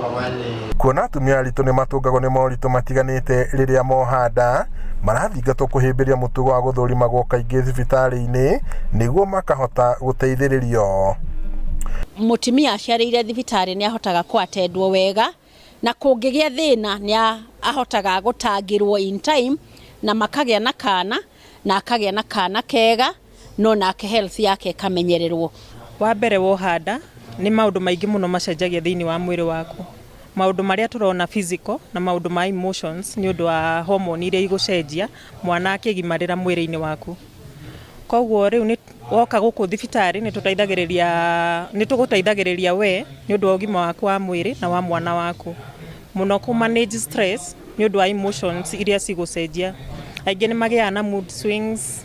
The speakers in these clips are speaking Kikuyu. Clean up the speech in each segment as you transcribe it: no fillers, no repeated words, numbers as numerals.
Kwa wale Kuona atumia aritũ nĩ matũngagwo nĩ moritũ matiganĩte rĩrĩa moha nda, marathingatwo kũhĩmbĩria mũtugo wa gũthũrimagwo kaingĩ thibitarĩ-inĩ nĩguo makahota gũteithĩrĩrio. Mũtumia aciarĩire thibitarĩ nĩ ahotaga kũatendwo wega, na kũngĩgĩa thĩna nĩ ahotaga gũtangĩrwo in time na makagĩa na kana, na akagĩa na kana kega, no nake health yake ĩkamenyererwo. Wa mbere, woha nda nĩ maũndũ maingĩ mũno macenjagia thĩinĩ wa mwĩrĩ waku, maũndũ marĩa tũrona physical na maũndũ ma emotions, nĩ ũndũ wa hormone iria igũcenjia mwana akĩgimarĩra mwĩrĩ-inĩ waku. Koguo rĩu nĩ woka gũkũ thibitarĩ, nĩ tũteithagĩrĩria, nĩ tũgũteithagĩrĩria we nĩ ũndũ wa ũgima waku wa mwĩrĩ na wa mwana waku, mũno kũ manage stress nĩ ũndũ wa emotions iria cigũcenjia. Aingĩ nĩ magĩaga na mood swings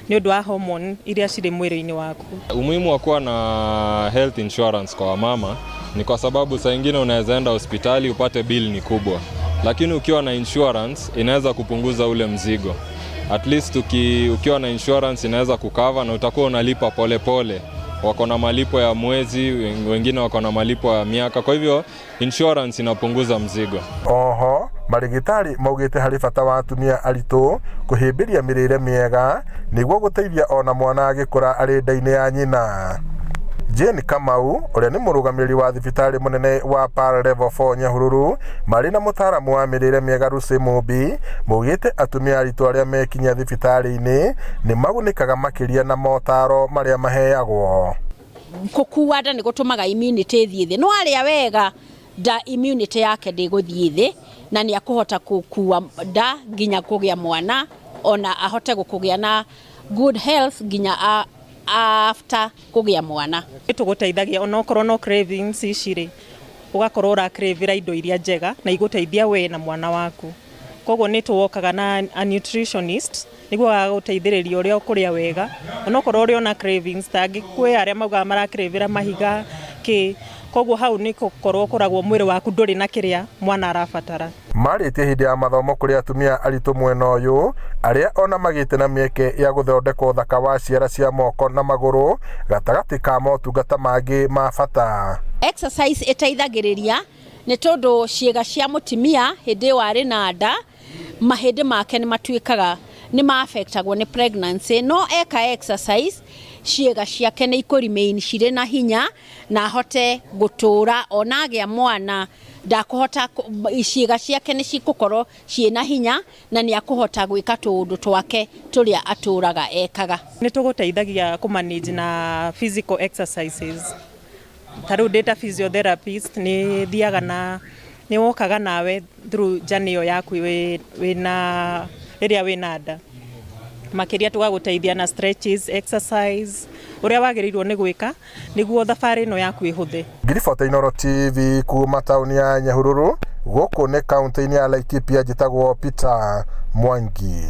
nĩ ũndũ wa hormone iria cirĩ mwĩrĩ-inĩ waku. Umuhimu wa kuwa na health insurance kwa wamama ni kwa sababu saa ingine unaweza enda hospitali upate bill ni kubwa, lakini ukiwa na insurance inaweza kupunguza ule mzigo. At least ukiwa na insurance inaweza kucover na utakuwa unalipa polepole. Wako na malipo ya mwezi, wengine wako na malipo ya miaka, kwa hivyo insurance inapunguza mzigo. Oho marigitari maugĩte harĩ bata wa atumia aritũ kũhĩmbĩria mĩrĩre mĩega nĩguo gũteithia ona mwana agĩkũra arĩ nda-inĩ ya nyina. Jane Kamau, ũrĩa nĩ mũrũgamĩrĩri wa thibitarĩ mũnene wa Pearl Level 4 Nyahururu, marĩ na mũtaaramu wa mĩrĩre mĩega Lucy Mumbi, maugĩte atumia aritũ arĩa mekinyia thibitarĩ-inĩ nĩ magunĩkaga makĩria na motaro marĩa maheagwo. Kũkua nda nĩ gũtũmaga immunity ĩthiĩ thĩ, no arĩa wega nda, immunity yake ndĩgũthiĩ thĩ, na nĩ akũhota kũkua nda nginya kũgĩa mwana, ona ahote gũkũgĩa na good health nginya after kũgĩa mwana. Nĩ tũgũteithagia onokorwo no cravings ici rĩ, ũgakorwo ũra indo iria njega na igũteithia we na mwana waku. Koguo nĩ tũwokaga na a nutritionist nĩguo agagũteithĩrĩria ũrĩa ũkũrĩa wega, onokorwo ũrĩ ona cravings tangĩ kwĩ arĩa maugaga maracravĩra mahiga kĩ. Koguo hau nĩ gũkorwo ũkoragwo mwĩrĩ waku ndũrĩ na kĩrĩa mwana arabatara. Marĩtie hĩndĩ ya mathomo kũrĩ atumia aritũ mwena ũyũ, arĩa ona magĩte na mĩeke ya gũthondekwo ũthaka wa ciara cia moko na magũrũ gatagatĩ ka motungata mangĩ ma bata. Exercise ĩteithagĩrĩria nĩ tondũ ciĩga cia mũtumia hĩndĩ ĩyo arĩ na nda, mahĩndĩ make nĩ matuĩkaga nĩ ma-affectagwo nĩ pregnancy, no eka exercise ciĩga ciake nĩ ikũ remain cirĩ na hinya na ahote gũtũra ona agĩa mwana, ndakũhota, ciĩga ciake nĩ cigũkorwo ciĩna hinya na nĩ akũhota gwĩka tũũndũ twake tũrĩa atũraga ekaga. Nĩ tũgũteithagia kũ manage na physical exercises. Ta rĩu ndĩ ta physiotherapist, nĩ thiaga na nĩ wokaga nawe through journey ĩyo yaku wĩna rĩrĩa wĩna nda, makĩria tũgagũteithia na stretches, exercise ũrĩa wagĩrĩirwo nĩ gwĩka nĩguo thabarĩ ĩno yaku ĩhũthe. Ngiribota Inooro TV kuma taũni ya Nyahururu, gũkũ nĩ kaunti-inĩ ya Laikipia, njĩtagwo Peter Mwangi.